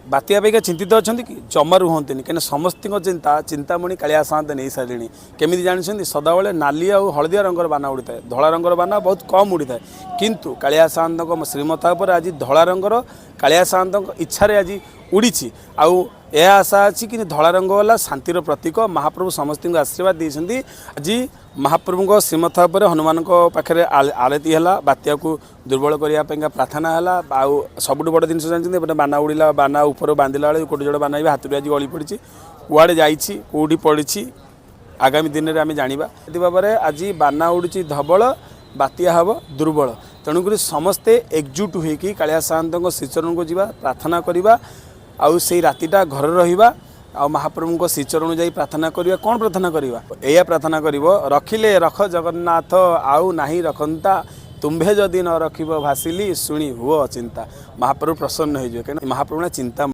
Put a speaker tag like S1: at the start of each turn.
S1: ବାତ୍ୟା ପାଇଁକା ଚିନ୍ତିତ ଅଛନ୍ତି କି? ଜମାରୁ ହୁଅନ୍ତିନି, କାହିଁକିନା ସମସ୍ତଙ୍କ ଚିନ୍ତା ଚିନ୍ତାମଣି କାଳିଆ ସାଆନ୍ତ ନେଇସାରିଲେଣି। କେମିତି ଜାଣିଛନ୍ତି? ସଦାବେଳେ ନାଲି ଆଉ ହଳଦିଆ ରଙ୍ଗର ବାନା ଉଡ଼ିଥାଏ, ଧଳା ରଙ୍ଗର ବାନା ବହୁତ କମ୍ ଉଡ଼ିଥାଏ। କିନ୍ତୁ କାଳିଆ ସାଆନ୍ତଙ୍କ ଶ୍ରୀମଥା ଉପରେ ଆଜି ଧଳା ରଙ୍ଗର କାଳିଆ ସାଆନ୍ତଙ୍କ ଇଚ୍ଛାରେ ଆଜି ଉଡ଼ିଛି। ଆଉ ଏହା ଆଶା ଅଛି କି ଧଳା ରଙ୍ଗ ହେଲା ଶାନ୍ତିର ପ୍ରତୀକ। ମହାପ୍ରଭୁ ସମସ୍ତଙ୍କୁ ଆଶୀର୍ବାଦ ଦେଇଛନ୍ତି। ଆଜି ମହାପ୍ରଭୁଙ୍କ ଶ୍ରୀମଥା ଉପରେ ହନୁମାନଙ୍କ ପାଖରେ ଆଳତି ହେଲା, ବାତ୍ୟାକୁ ଦୁର୍ବଳ କରିବା ପାଇଁକା ପ୍ରାର୍ଥନା ହେଲା। ଆଉ ସବୁଠୁ ବଡ଼ ଜିନିଷ ଜାଣିଛନ୍ତି, ଏପଟେ ବାନା ଉଡ଼ିଲା, ବାନା ଉପରୁ ବାନ୍ଧିଲା ବେଳେ ଗୋଟେ ଯୋଡ଼େ ବାନା ବି ହାତରୁ ଆଜି ଗଳି ପଡ଼ିଛି। କୁଆଡ଼େ ଯାଇଛି, କେଉଁଠି ପଡ଼ିଛି, ଆଗାମୀ ଦିନରେ ଆମେ ଜାଣିବା। ଏତି ଭାବରେ ଆଜି ବାନା ଉଡ଼ୁଛି ଧବଳ, ବାତ୍ୟା ହେବ ଦୁର୍ବଳ। ତେଣୁକରି ସମସ୍ତେ ଏକଜୁଟ ହୋଇକି କାଳିଆ ସାଆନ୍ତଙ୍କ ଶ୍ରୀଚରଣକୁ ଯିବା, ପ୍ରାର୍ଥନା କରିବା ଆଉ ସେଇ ରାତିଟା ଘରେ ରହିବା ଆଉ ମହାପ୍ରଭୁଙ୍କ ଶ୍ରୀଚରଣ ଯାଇ ପ୍ରାର୍ଥନା କରିବା। କ'ଣ ପ୍ରାର୍ଥନା କରିବା? ଏଇଆ ପ୍ରାର୍ଥନା କରିବ, ରଖିଲେ ରଖ ଜଗନ୍ନାଥ, ଆଉ ନାହିଁ ରଖନ୍ତା, ତୁମ୍ଭେ ଯଦି ନ ରଖିବ ଭାସିଲି, ଶୁଣି ହୁଅ ଚିନ୍ତା। ମହାପ୍ରଭୁ ପ୍ରସନ୍ନ ହେଇଯିବେ, କାହିଁକିନା ମହାପ୍ରଭୁ ନା ଚିନ୍ତା।